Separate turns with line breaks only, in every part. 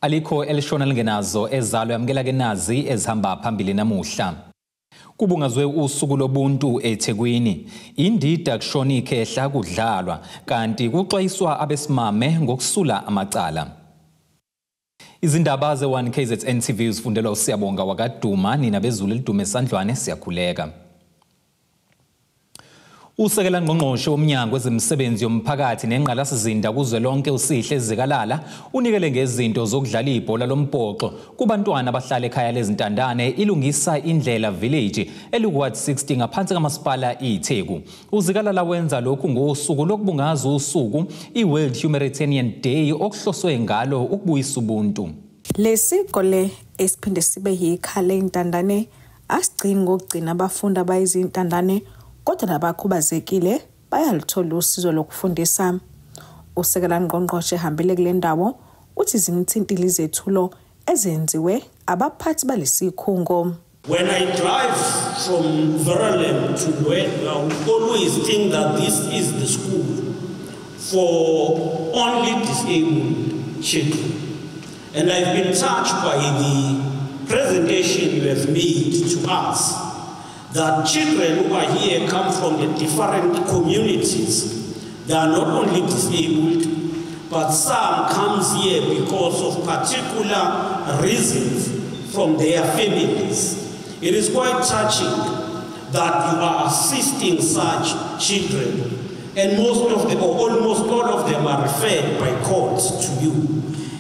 Alikho elishona lingenazo ezalo. Yamukela ke nazi ezihamba phambili namuhla. Kubungazwe usuku lobuntu eThekwini. Indida kushona ikhehla kudlalwa, kanti kuxwayiswa abesimame ngokusula amacala. Izindaba ze-1 KZN TV zifundelwa uSiyabonga wakaDuma. Nina bezulu elidume esandlwane, siyakhuleka. Usekela ngqongqoshe womnyango wezemisebenzi yomphakathi nengqalasizinda kuzwelonke, uSihle Zikalala, unikele ngezinto zokudlala ibhola lombhoxo kubantwana abahlala ekhaya lezintandane iLungisa Indlela Village eliku-Ward 60 ngaphansi kamasipala iTheku. UZikalala wenza lokhu ngosuku lokubungaza usuku i-World Humanitarian Day, okuhloswe ngalo ukubuyisa ubuntu.
Lesikole esiphinde sibe yikhaya lezintandane asigcini ngokugcina abafundi abayizintandane, kodwa nabakhubazekile bayaluthola usizo lokufundisa. Usekela ngqongqoshe ehambele kule ndawo uthi zimthintile izethulo ezenziwe abaphathi balesikhungo.
When I drive from Verulam to Ndwedwe, I will always think that this is the school for only disabled children. And I've been touched by the presentation you have made to us, that children who are here come from the different communities. They are not only disabled, but some comes here because of particular reasons from their families. It is quite touching that you are assisting such children, and most of them, or almost all of them, are referred by court to you.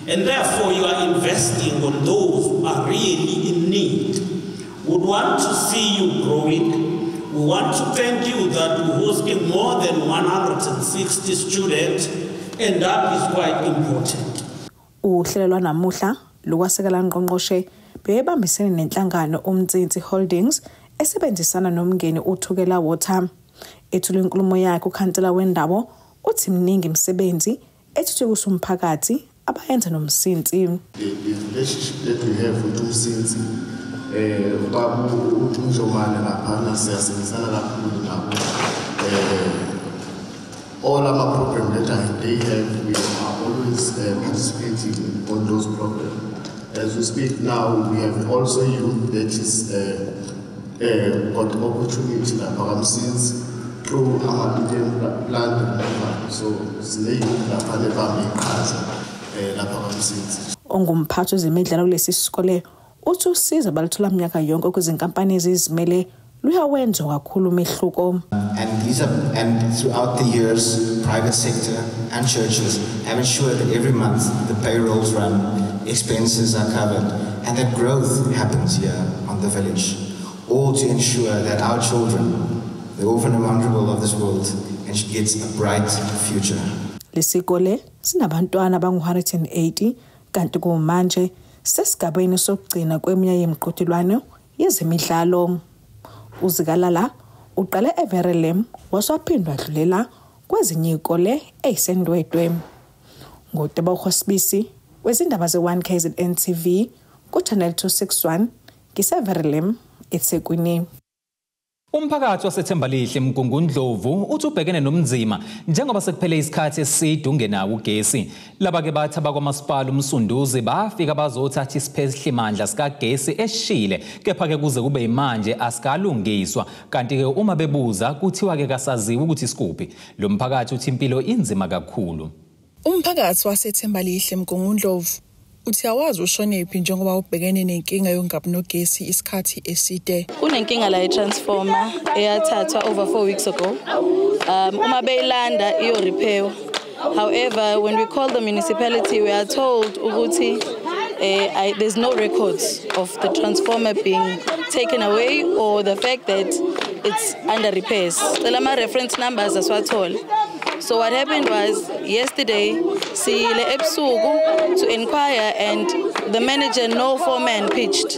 And therefore you are investing on those who are really in need. We want to see you growing. We want to thank you that we're hosting more than 160 students, and that is quite important.
Uhlelo lwanamuhla lukwasekela ngqongqoshe bebambisene nenhlangano Umtsinsi Holdings esebenzisana noMngeni uThukela Water. Ethula inkulumo yakhe, ukhansela wendawo uthi mningi imisebenzi ethuthukisa umphakathi abayenza noMsinsi.
The relationship that we have with Umsinsi, ubaba uNjomane laphana, siyasebenzisana kakhulu nabo. All our programs that they have, we are always participating on those programs. As we speak now, we have also youth that is got opportunity lapha kaMsinsi through ama-Indian plant removal. So sine-youth lapha lebambe iqhaza lapha kaMsinsi.
Ongumphathi wezemidlalo kulesi sikole uthi usizo baluthola minyaka yonke kwizinkampani ezizimele luyawenza kakhulu umehluko.
And throughout the years, private sector and churches have ensured that every month the payrolls run, expenses are covered, and that growth happens here on the village, all to ensure that our children, the orphan and vulnerable of this world, and gets a bright future.
Lesikole sinabantwana abangu-180, kanti kumanje sesigabeni sokugcina kweminye yemiqhudelwano yezemidlalo. UZikalala uqale eVerulam, wasewaphindwa wadlulela kwezinye izikole eziseNdwedwe. NguTebogo Sibisi wezindaba ze-1 KZN TV ku-Channel 261, ngiseVerulam, eThekwini.
Umphakathi waseThembalihle eMgungundlovu uthi ubhekene nomnzima njengoba sekuphele isikhathi eside ungenawo ugesi. Laba-ke bathi abakwamasipala uMsunduzi bafika bazothatha isiphehlimandla sikagesi eshile, kepha-ke kuze kube yimanje asikalungiswa, kanti-ke uma bebuza kuthiwa-ke kasaziwe ukuthi sikuphi. Lo mphakathi uthi impilo inzima kakhulu.
Umphakathi waseThembalihle eMgungundlovu uthi awazi ushonephi njengoba ubhekene nenkinga yokungabi nogesi isikhathi eside.
Kunenkinga la i-transformer eyathathwa over 4 weeks ago. Uma beyilanda iyo-repair. However, when we call the municipality, we are told ukuthi there's no records of the transformer being taken away or the fact that it's under repairs. Cela ama-reference numbers, asiwathole. So what happened was, yesterday siyile ebusuku to inquire, and the manager no foreman pitched.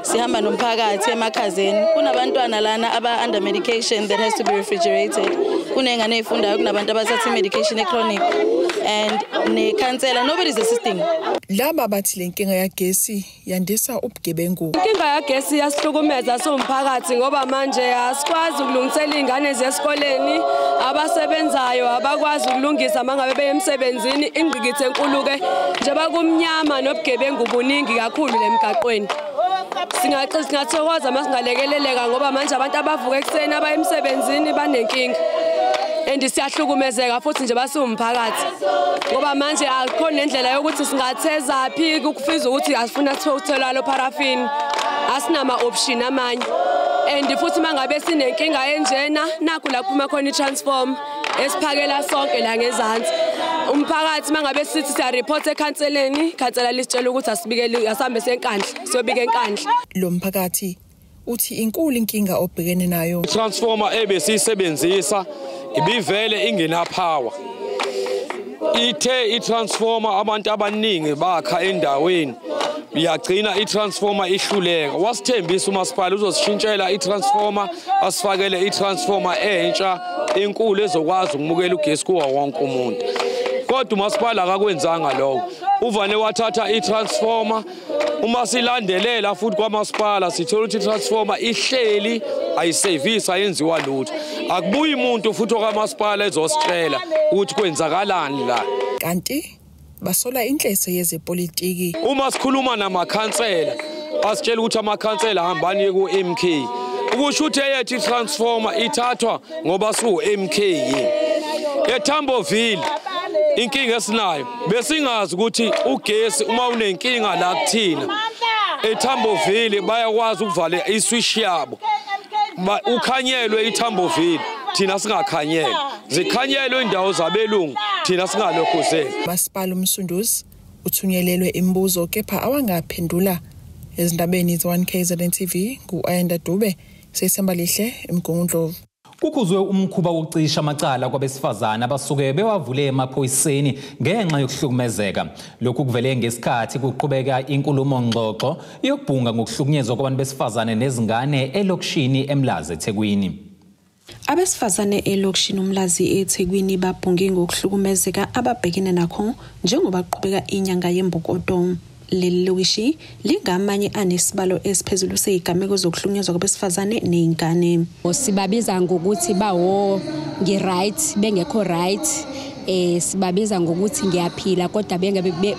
Sihamba nomphakathi emakhazeni, kunabantwana lana aba under medication that has to be refrigerated, kunengane ey'fundayo, kunabantu abathatha i-medication e-chronic. And nekhansela, nobody's assisting.
Laba bathi lenkinga yagesi yandisa ubugebengu.
Inkinga yagesi yasihlukumeza somphakathi ngoba manje asikwazi ukulungisela izingane zesikoleni, abasebenzayo abakwazi ukulungisa mangabe beye emsebenzini. Ingqikithi enkulu ke njengoba kumnyama nobugebengu buningi kakhulu lemgaqweni. Singathokoza masingalekeleleka ngoba manje abantu abavuka ekuseni abaye emsebenzini banenkinga. And siyahlukumezeka futhi nje basiwumphakathi ngoba manje akukho nendlela yokuthi singatheza phi ukufiza ukuthi asifuna sithola lo paraffin, asinama option amanye. And futhi mangabe sinenkinga enjena nakho la kuphuma khona i-transform esiphakela sonke la ngezansi umphakathi. Mangabe sithi siya report ekhanseleni, ikhansela lisitshela ukuthi asibikele, asambe senkandla siyobika enkandla.
Lo mphakathi uthi inkulu inkinga obhekene nayo.
Transformer ebesiyisebenzisa ibivele ingena power. Ithe i-transformer abantu abaningi bakha endaweni yagcina i-transformer ihluleka. Wasithembisa umasipala uzosishintshela i-transformer, asifakele i-transformer entsha enkulu ezokwazi ukumukela ugesi kuwo wonke umuntu. Kodwa umasipala akakwenzanga lokho. Uvane wathatha i-transformer. Uma silandelela futhi kwamasipala sithola ukuthi i-transformer ihleli ayisevisi, ayenziwa lutho. Akubuyi umuntu futhi okamasipala ezositshela ukuthi kwenzakalani la.
Kanti basola inhleso yezepolitiki.
Uma sikhuluma namakhansela asitshela ukuthi amakhansela hambani ku-MK. Ukusho ukuthi eyethu i-transformer ithathwa ngoba siwu-MK yini. eTamboville inkinga esinayo besingazi ukuthi ugesi uma unenkinga la kuthina eTamboville bayakwazi ukuvala iswitch yabo, ukhanyelwe iTamboville, thina singakhanyelwa, zikhanyelwe indawo zabelungu, thina singalokhuzeli.
Masipala uMsunduzi uthunyelelwe imibuzo kepha awangaphendula. Ezindabeni ze-1 KZN TV ngu-Ayanda Dube, seyithemba lihle eMgungundlovu.
Kukhuzwe umkhuba wokucisha amacala kwabesifazane abasuke bewavule emaphoyiseni ngenxa yokuhlukumezeka. Lokhu kuvele ngesikhathi kuqhubeka inkulumo ngxoxo yokubhunga ngokuhlukunyezwa kwabantu besifazane nezingane elokishini eMlazi eThekwini.
Abesifazane elokishini uMlazi eThekwini babhunge ngokuhlukumezeka ababhekene nakho njengoba kuqhubeka inyanga yembokodo. Leli lokishi lingamanye anesibalo esiphezulu sezigameko zokuhlukunyezwa kwabesifazane nezingane.
Sibabiza ngokuthi bawo ngi-right bengekho right, sibabiza ngokuthi ngiyaphila kodwa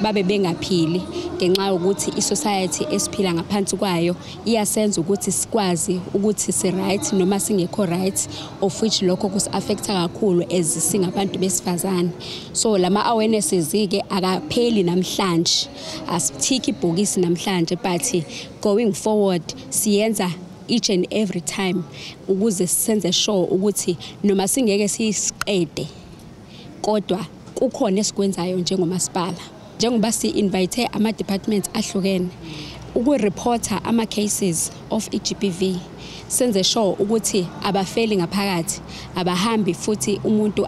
babe bengaphili ngenxa yokuthi i-society esiphila ngaphansi kwayo iyasenza ukuthi sikwazi ukuthi si-right noma singekho right, of which lokho kusi-affecta kakhulu as singabantu besifazane. So lama awarenesses-ke akapheli namhlanje, asithiki ibhokisi namhlanje, but going forward siyenza each and every time ukuze senze sure ukuthi noma singeke sisiqede kodwa kukhona esikwenzayo njengomasipala, njengoba si-invite ama-departments ahlukene ukureporta ama-cases of i-GBV, senze sure ukuthi abafeli ngaphakathi, abahambi futhi umuntu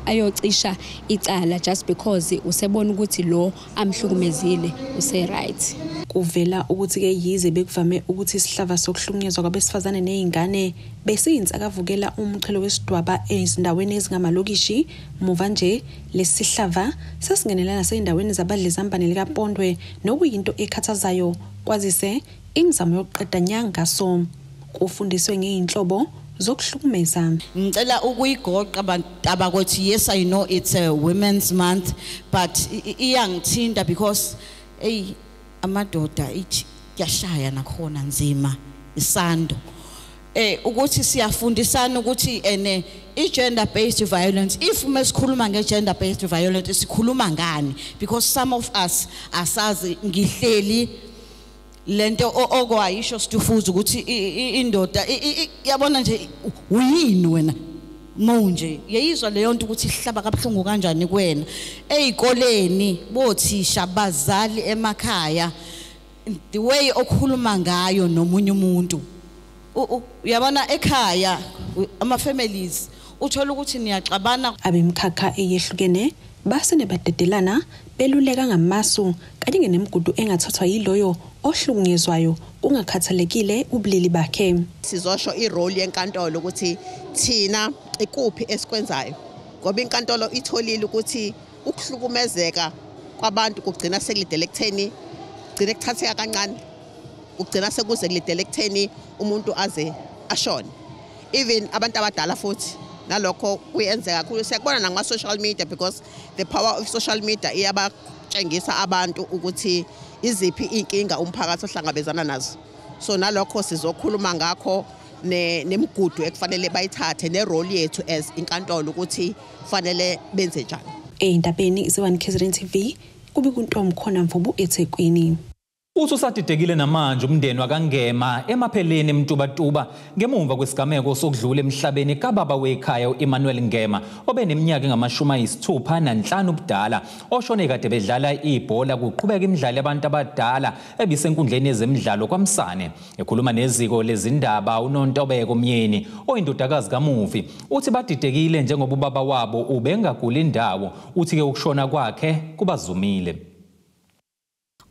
ayocisha icala just because usebona ukuthi lo amhlukumezile use-right.
Kuvela ukuthi-ke yize bekuvame ukuthi isihlava sokuhlukunyezwa kwabesifazane nezingane besiyinsakavukela umqhele wesidwaba ezindaweni ezingamalokishi, muva nje lesi sihlava sesingenelela nasey'ndaweni zabadlezambane likaPondwe, nokuyinto ekhathazayo kwazise imizamo yokuqeda nya ngaso. Kufundiswe ngey'nhlobo zokuhlukumeza.
Ngicela ukuyigoqa bantabakwethu. Yes, I know it's a Women's Month, but iyangithinta because hey, amadoda ithi kuyashaya nakhona nzima isando ukuthi siyafundisana ukuthi ene i-gender based violence, if mesikhuluma nge-gender based violence sikhuluma ngani, because some of us asazi. Ngihleli lento okwayisho Stufuza ukuthi indoda yabona nje uyini wena manje, yeyizwa leyo nto ukuthi ihlaba kabuhlungu kanjani kuwena. Ezikoleni, bothisha, bazali emakhaya, the way okhuluma ngayo nomunye umuntu, uyabona ekhaya ama families uthola ukuthi niyaxabana.
Abemkhakha eyehlukene basene badedelana beluleka ngamasu kanye nemigudu engathathwa yiloyo ohlukunyezwayo kungakhathalekile ubulili bakhe.
Sizosho i-role yenkantolo ukuthi thina ikuphi esikwenzayo ngoba inkantolo itholile ukuthi Ukuhlukumezeka kwabantu kugcina sekulidele ekutheni gcine kuthatheka kancane, kugcina sekuze kulidele ekutheni umuntu aze ashone. Even abantu abadala futhi nalokho kuyenzeka kakhulu, siyakubona nakuma-social media, because the power of social media iyabatshengisa abantu ukuthi iziphi iy'nkinga umphakathi ohlangabezana nazo. So nalokho sizokhuluma ngakho nemigudu ekufanele bayithathe ne-role yethu as inkantolo ukuthi kufanele benze njani.
Ey'ndabeni ze-1 KZN TV kube kuntomkhona Mvubu eThekwini.
Uthi usadidekile namanje umndeni wakaNgema emapheleni eMtubatuba ngemuva kwesigameko sokudlula emhlabeni kababa wekhaya u-Emmanuel Ngema obeneminyaka engama-65 ubudala, oshone kade bedlala ibhola kuqhubeka imidlalo yabantu abadala ebisenkundleni yezemidlalo kwaMsane. Ekhuluma neziko lezindaba uNontobeko Myeni oyindodakazi kamufi uthi badidekile njengoba ubaba wabo ubengaguli indawo, uthi-ke ukushona kwakhe kubazumile.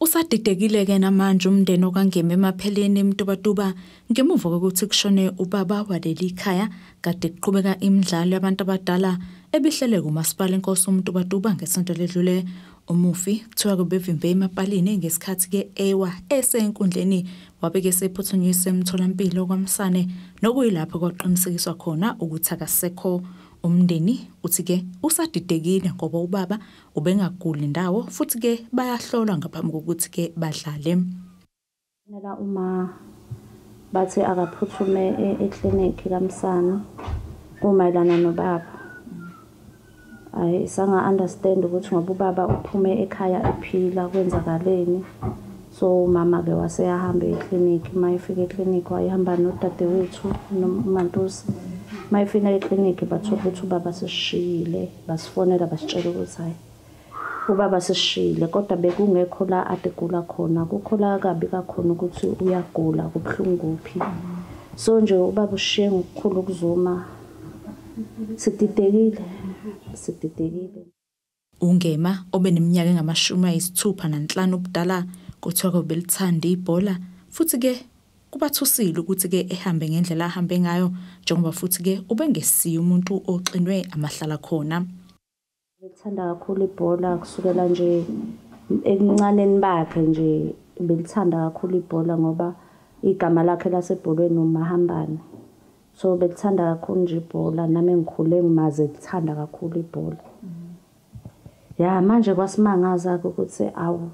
Usadidekile-ke namanje umndeni okaNgema emapheleni eMtubatuba ngemuva kokuthi kushone ubaba waleli khaya kade kuqhubeka imidlalo yabantu abadala ebihlele kumasipala inkosi uMtubatuba ngesonto ledlule. Umufi kuthiwa kubevimbe emapalini ngesikhathi-ke ewa esenkundleni, wabe-ke sephuthunyiswa emtholampilo kwaMsane nokuyilapho kwaqinisekiswa khona ukuthi akasekho. Umndeni uthi-ke usadidekile ngoba ubaba ubengaguli indawo futhi-ke bayahlolwa ngaphambi kokuthi-ke badlale.
Uma bathi akaphuthume eklinikhi kaMsane kumayelana nobaba, ayi sanga-understand ukuthi ngoba ubaba uphume ekhaya ephila kwenzakaleni. So umama-ke waseyahamba eklinikhi, uma efika eklinikhi wayehamba nodadewethu noMantusi. Mayifika eklinikhi bathola ukuthi ubaba sesishiyile, basifonela basitshela ukuthi hayi ubaba sesishiyile, kodwa bekungekho la ade gula khona, kukho la kabi kakhona ukuthi uyagula kubuhlungu kuphi. So nje ubaba ushiye ngokukhulu ukuzuma, sididekile, sididekile.
UNgema obeneminyaka engama-65 ubudala kuthiwa ubelithanda ibhola futhi-ke kubathusile ukuthi-ke ehambe ngendlela ahambe ngayo, njengoba futhi-ke ubengesiye umuntu oxinwe amahlala khona.
Belithanda kakhulu ibhola kusukela nje ebuncaneni bakhe nje, belithanda kakhulu ibhola ngoba igama lakhe lasebholweni uMahambane. So belithanda kakhulu nje ibhola, nami ngikhule ngimaze lithanda kakhulu ibhola. Ya manje kwasimangaza-ke ukuthi awu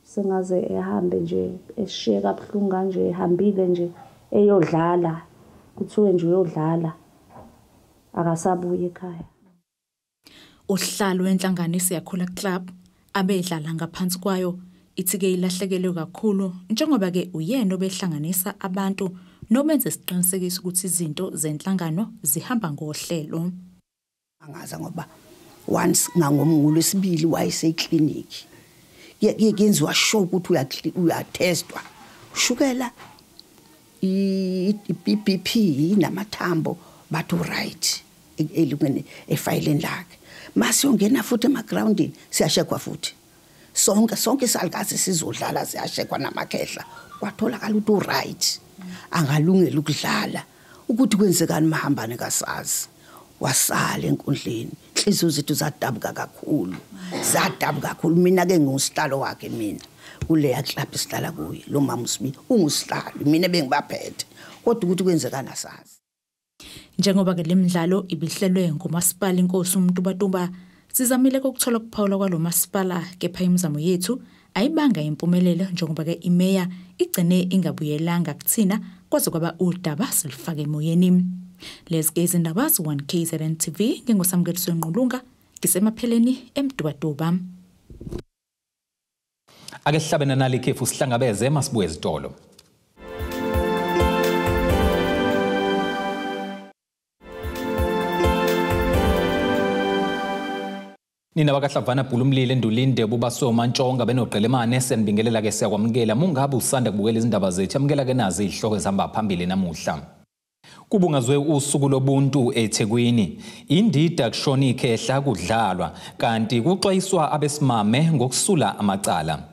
sengaze ehambe nje eshiye kabuhlungu kanje, ehambile nje eyodlala, kuthiwe nje uyodlala akasabuyi ekhaya.
Uhlalo wenhlangano Siyakhula Club abedlala ngaphansi kwayo ithi-ke ilahlekelwe kakhulu njengoba-ke uyena obehlanganisa abantu nobenze isiqinisekiso ukuthi izinto zenhlangano zihamba ngohlelo.
Angaza ngoba once ngangomngolwesibili wayeseklinikhi, kuyenziwa sure ukuthi uyathestwa ushukela, i-BP namathambo, bathi right elungene efayileni lakhe. Masiyongena futhi emagrawundini siyashekwa futhi sonke salikazi sizodlala, siyashekwa namakhehla, kwatholakala ukuthi u-right angalungela ukudlala. Ukuthi kwenzekani Mahambane kasazi, wasala enkundleni. Inhliziyo zethu zadabuka kakhulu, zadabuka kakhulu. Mina-ke ngingusihlalo wakhe mina kuleya club esihlala kuyo, lo mama uSibi ungusihlalo, mina bengibaphethe, kodwa ukuthi kwenzekani asazi.
Njengoba-ke le midlalo ibihlelwe ngumasipala inkosi uMtubatuba, sizamile ukuthola ukuphawula kwalo masipala, kepha imizamo yethu ayibanga impumelelo njengoba-ke imeya igcine ingabuyelanga kuthina kwaze kwaba udaba silufake emoyeni. Lezi ke izindaba ze-1 KZN TV, nginguSamukeliso Nqulunga, ngisemapheleni eMtubatuba.
Ake sihlabe nanali ikhefu sihlangabeze masibuye ezitolo. Nina bakaHlavana Bhulumlilo Endulinde bubaswe uMantshonga benoGqelemane, siyanibingelela ke siyakwamukela. Mungabe usanda kubukela izindaba zethu, amukela ke nazi izihloko ezihamba phambili namuhla. Kubungazwe usuku lobuntu eThekwini, indida kushona ikhehla kudlalwa kanti kuxwayiswa abesimame ngokusula amacala.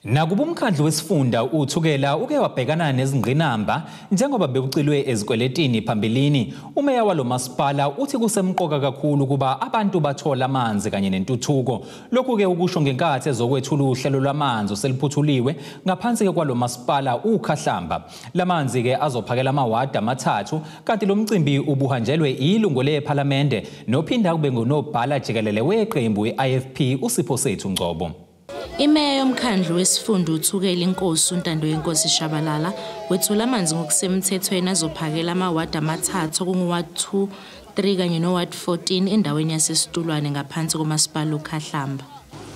Nakuba umkhandlu wesifunda uThukela uke wabhekana nezingqinamba njengoba bekucilwe ezikweletini phambilini, umeya walo masipala uthi kusemqoka kakhulu kuba abantu bathola amanzi kanye nentuthuko. Lokhu-ke ukusho ngenkathi ezokwethula uhlelo lwamanzi oseliphuthuliwe ngaphansi kwalo masipala uKhahlamba. Lamanzi-ke azophakela amawadi 3, kanti lo mcimbi ubuhanjelwe ilungu lePhalamende nophinda kube ngunobhala jikelele weqembu i-IFP uSiphosethu Ngcobo.
Imeya yomkhandlu wesifunda uThukela Inkosi uNtandoyenkosi Shabalala wethula amanzi ngokusemthethweni azophakela amawadi 3 okunguward 2, 3 kanye noward 14 endaweni yaseSitulwane ngaphansi komasipala uKhahlamba.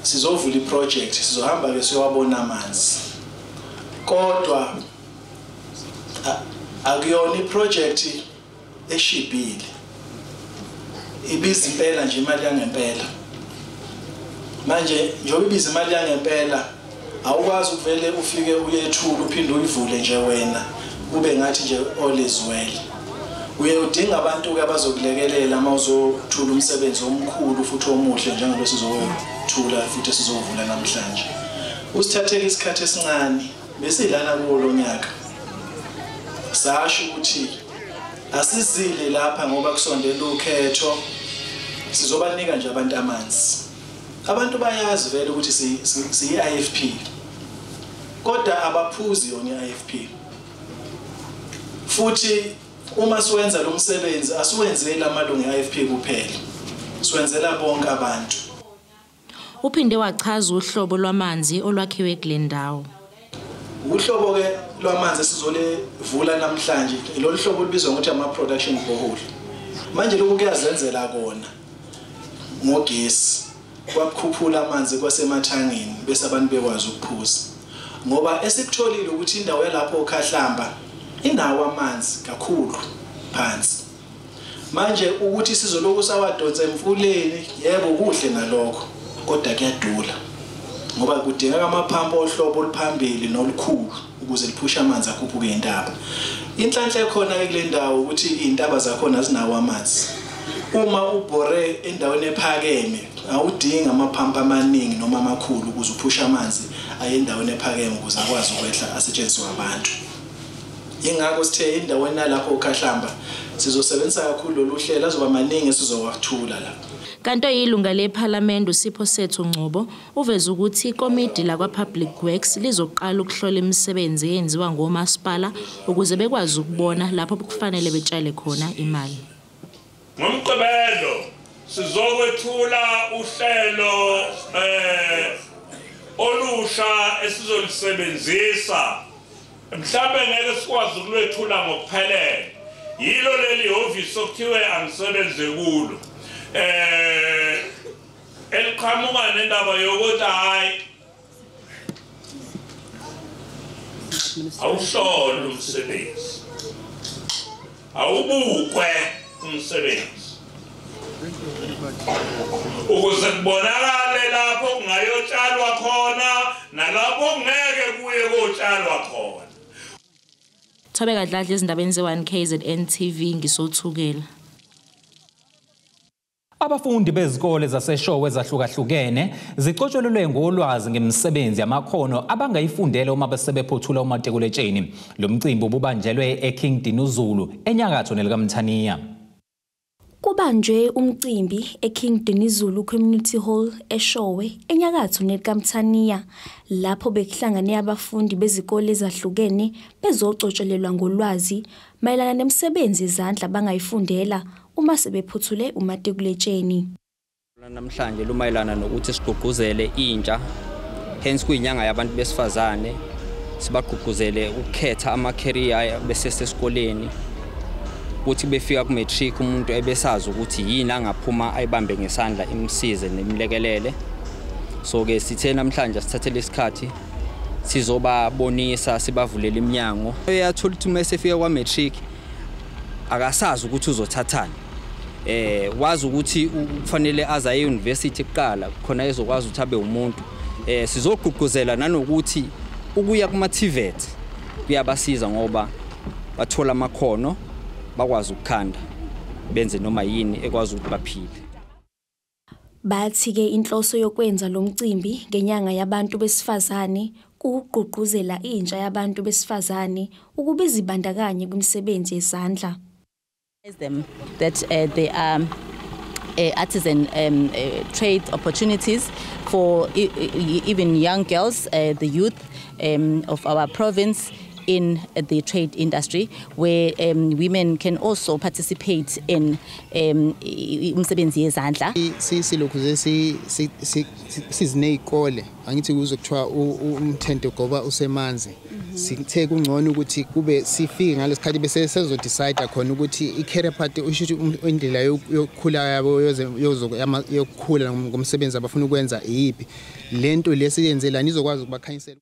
Sizovula iproject, sizohamba ke siyowabona amanzi. Kodwa akuyona iproject eshibhile. Ibiza impela nje imali yangempela. Manje njengoba ibiza imali yangempela awukwazi ukuvele ufike uyethula uphinde uyivule nje wena kube ngathi nje all is well. Uye udinga abantu ke abazokulekelela uma uzothula umsebenzi omkhulu futhi omuhle njengalo sizothula futhi sizovula namhlanje. Usithathele isikhathi esincane besilana kuwo lo nyaka. Sasho ukuthi asizile lapha ngoba kusondela ukhetho, sizobanika nje abantu amanzi. Abantu bayazi vele ukuthi siyi-IFP, kodwa abaphuzi yona i-IFP. Futhi uma siwenza lo msebenzi asiwenzeli amalungu e-IFP kuphela, siwenzela bonke abantu.
Uphinde wachaza uhlobo lwamanzi olwakhiwe kule ndawo.
Uhlobo ke lwamanzi esizolivula namhlanje lolu hlobo olubizwa ngokuthi ama-production borehole. Manje lokhu kuyazenzela kona ngogesi, kwakukhuphula amanzi kwasemathangeni bese abantu bekwazi ukuphuza. Ngoba esikutholile ukuthi indawo yalapho uKhahlamba inawo amanzi kakhulu phansi. Manje ukuthi sizoloku sawadonsa emfuleni, yebo kuhle nalokho, kodwa kuyadula. Ngoba kudingeka amaphampu ohlobo oluphambili nolukhulu ukuze liphushe amanzi akhuphuke intaba. Inhlanhla ekhona ke kule ndawo ukuthi izintaba zakhona zinawo amanzi. Uma ubhore endaweni ephakeme awudingi amaphampu amaningi noma amakhulu ukuze uphushe amanzi aye endaweni ephakeme ukuze akwazi ukwehla asetshenziswe abantu. Ingakho sithe endaweni nalapho uKhahlamba sizosebenzisa kakhulu lolu hlelo, azoba maningi esizowathula lapha.
Kanti oyilunga lePhalamende uSiphosethu Ngcobo uveza ukuthi ikomidi lakwa-Public Works lizoqala ukuhlola imisebenzi eyenziwa ngomasipala ukuze bekwazi ukubona lapho kufanele betshale khona imali.
Ngomgqibelo sizokwethula uhlelo olusha esizolisebenzisa. Mhlawumbe ngeke sikwazi ukulwethula ngokuphelele. Yilo leli hhovisi okuthiwe angisebenze kulo. Eliqhamuka nendaba yokuthi hayi awuhlolwe umsebenzi, awubukwe umsebenzi ukuze kubonakale lapho kungayotshalwa khona nalapho kungeke kuye kotshalwa khona.
Thobeka Dladla ezindabeni ze-1 KZN TV ngisoThukela.
Abafundi bezikole zaseShowe ezahlukahlukene zicotshulelwe ngolwazi ngemisebenzi yamakhono abangayifundela uma besebephothula umatikuletsheni. Lo mcimbi ububanjelwe eKing Dinuzulu enyakatho nelikaMthaniya.
Kubanjwe umcimbi eKing Dinuzulu Community Hall eShowe enyakatho nelikaMthaniya lapho bekuhlangane abafundi bezikole ezahlukene bezocotshelelwa ngolwazi mayelana nemisebenzi yezandla bangayifundela uma sebephothule umatikuletsheni.
Namhlanje lumayelana nokuthi sigqugquzele intsha, hence kuyinyanga yabantu besifazane, sibagqugquzele ukukhetha ama-career besesesikoleni, ukuthi befika ku-matric umuntu ebesazi ukuthi yini angaphuma ayibambe ngesandla imsize nemlekelele. So ke sithe namhlanje sithathele isikhathi sizobabonisa, sibavulela iminyango. Uyathola ukuthi uma esefika kwa-matric akasazi ukuthi uzothathani. Wazi ukuthi kufanele aze aye university kuqala khona ezokwazi ukuthi abe umuntu. Sizogqugquzela nanokuthi ukuya kuma TVET kuyabasiza ngoba bathola amakhono, bakwazi ukukhanda benze noma yini ekwazi ukuthi baphile.
Bathi-ke inhloso yokwenza lo mcimbi ngenyanga yabantu besifazane kuwugqugquzela intsha yabantu besifazane ukuba izibandakanye kwimisebenzi yezandla.
Them that there are artisan trade opportunities for even young girls, the youth of our province in the trade industry, where women can also participate in umsebenzi yezandla.
Silokhu sizineyikole angithi kuze kuthiwa umthente goba usemanzi, sithe kungcono ukuthi kube sifike ngalesikhathi bese sezo decide khona ukuthi i-career path usho indlela yokukhula yabo yokukhula ngomsebenzi abafuna ukwenza iyiphi lento lesiyenzelana izokwazi ukubakhanyisela.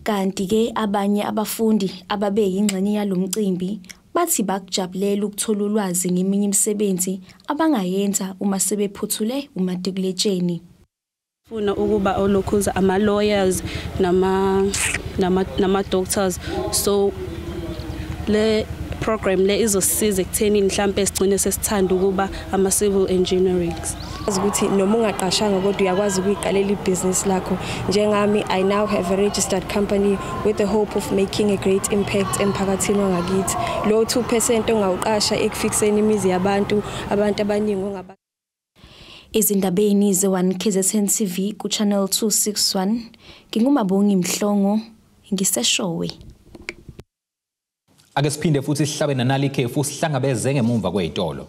Kanti-ke abanye abafundi ababe yingxenye yalomcimbi bathi bakujabulela ukuthola ulwazi ngeminye imisebenzi abangayenza uma sebephuthule umatikuletsheni.
Funa ukuba olokhuza ama lawyers nama doctors, so le program le izosiza ekutheni mhlambe sigcine sesithanda ukuba ama civil engineering.
Ukuthi noma ungaqashanga kodwa uyakwazi ukuyiqalela ibhizinisi lakho. Njengami, I now have a registered company with the hope of making a great impact emphakathini wangakithi. Lo 2% ongawuqasha ekufikiseni imizi yabantu, abantu abaningi ongaba.
Ezindabeni ze-1 KZN TV ku Channel 261, ngingumabongi Mhlongo, ngiseshowe.
Ake siphinde futhi sihlabe nanali ikhefu sihlangabeze ngemumva kwezitolo.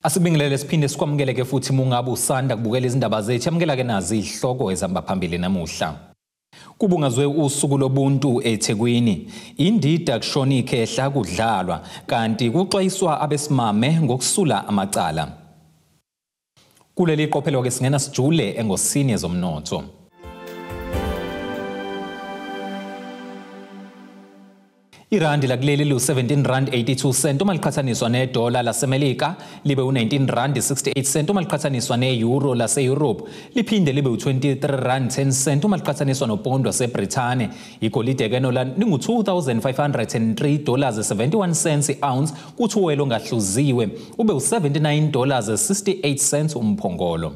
Asibingelele siphinde sikwamukele futhi mungabe usanda kubukela izindaba zethu, amukela ke nazi izihloko ezihamba phambili namuhla. Kubungazwe usuku lobuntu eThekwini, indida kushona ikhehla kudlalwa kanti kuxwayiswa abesimame ngokusula amacala. Kuleli qophelo ke singena sijule engosini yezomnotho. Irandi lakuleli lu-17 rand 82 cent uma liqhathaniswa nedola laseMelika, libe u-19 rand 68 cent uma liqhathaniswa ne-euro lase-Europe, liphinde libe u-23 rand 10 cent uma liqhathaniswa nopondo waseBrithani. Igolide ke nola lingu-$2,503.71 i-ounce, kuthi uwelo ongahluziwe ube u-$79.68 umphongolo.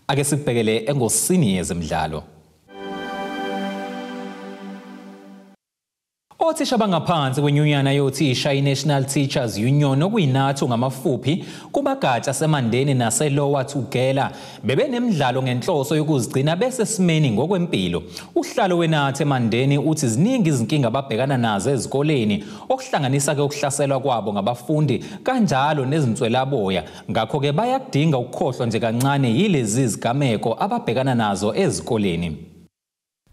Ake sikubhekele engosini yezemidlalo. Othisha bangaphansi kwenyunyana yothisha i-National Teachers Union okuyinathu ngamafuphi kubagatsha aseMandeni naseLower Tugela bebenemidlalo ngenhloso yokuzigcina besesimeni ngokwempilo. Uhlalo weNathu eMandeni uthi ziningi izinkinga ababhekana nazo ezikoleni, okuhlanganisa ke ukuhlaselwa kwabo ngabafundi kanjalo nezinswelaboya. Ngakho-ke bayakudinga ukukhohlwa nje kancane yilezi zigameko ababhekana nazo ezikoleni.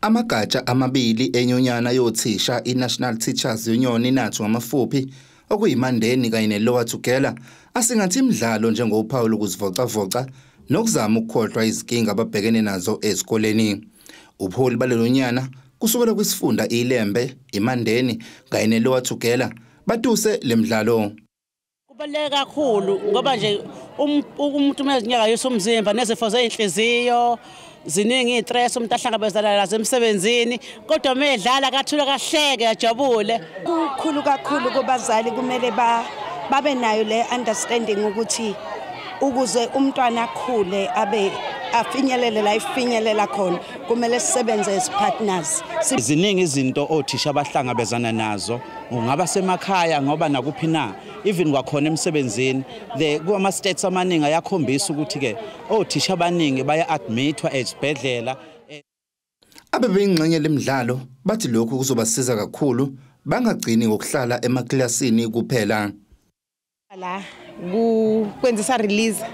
Amagatsha amabili enyunyana yothisha i-National Teachers Union inathu ngamafuphi okuyimandeni kanye neLower Tugela asingathi imidlalo njengophawu lokuzivocavoca nokuzama ukukhohlwa izinkinga ababhekene nazo ezikoleni. Ubuholi balelo nyana kusukela kwisifunda iLembe, iMandeni kanye neLower Tugela batuse lemidlalo.
Kubaluleke kakhulu ngoba nje umuntu unezinyaka yosomzimba nezifo zeyinhliziyo ziningi istress umuntu ahlangabezana nazo emsebenzini, kodwa medlala kathula kahleke ajabule.
Kukhulu kakhulu kubazali, kumele babe nayo le understanding ukuthi ukuze umntwana akhule abe afinyelele la ifinyelela khona kumele sisebenze as partners.
Ziningi izinto othisha abahlangabezana nazo, ungaba semakhaya ngoba nakuphi na, even kwakhona emsebenzini kuma states amaningi ayakhombisa ukuthi ke othisha abaningi baya admitwa ezibhedlela.
Abebeyingxenye lemidlalo bathi lokhu kuzobasiza kakhulu bangagcini ngokuhlala emaklasini kuphela.
La kwenzisa release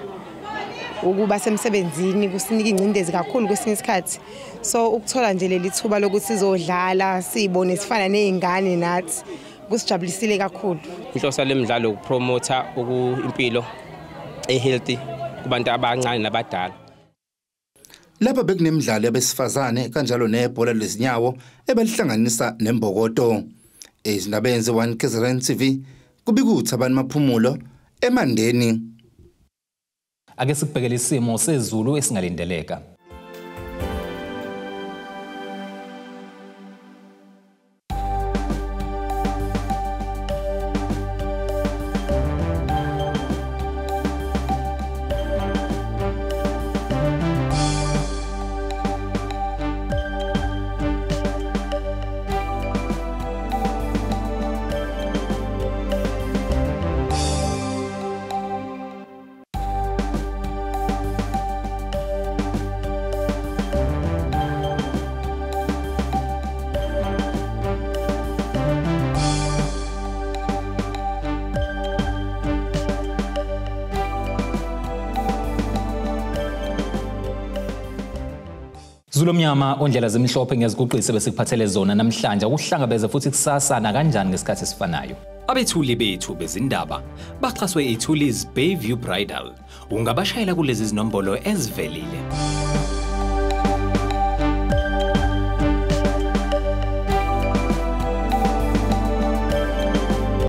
ukuba semsebenzini kusinika ingcindezi kakhulu kwesinye isikhathi, so ukuthola nje leli thuba lokuthi sizodlala sibone sifana nezingane nathi kusijabulisile kakhulu.
Inhloso lemidlalo ukupromotha impilo ehealthy kubantu abancane nabadala.
Lapha bekunemidlalo yabesifazane kanjalo nebhola lezinyawo ebelihlanganisa nembokodo. Ezindabeni ze-1 KZN TV kubikuthi abantu Maphumulo eMandeni.
Ake sikubhekele isimo sezulu esingalindeleka. Zulu omnyama ondlela zimhlophe, ngiyaziguqisa besikuphathele zona namhlanje. Ukuhlangabeza futhi kusasa nakanjani ngesikhathi esifanayo. Abethuli bethu bezindaba baxhaswe iThulis Bayview Bridal. Ungabashayela kulezi zinombolo ezivelile.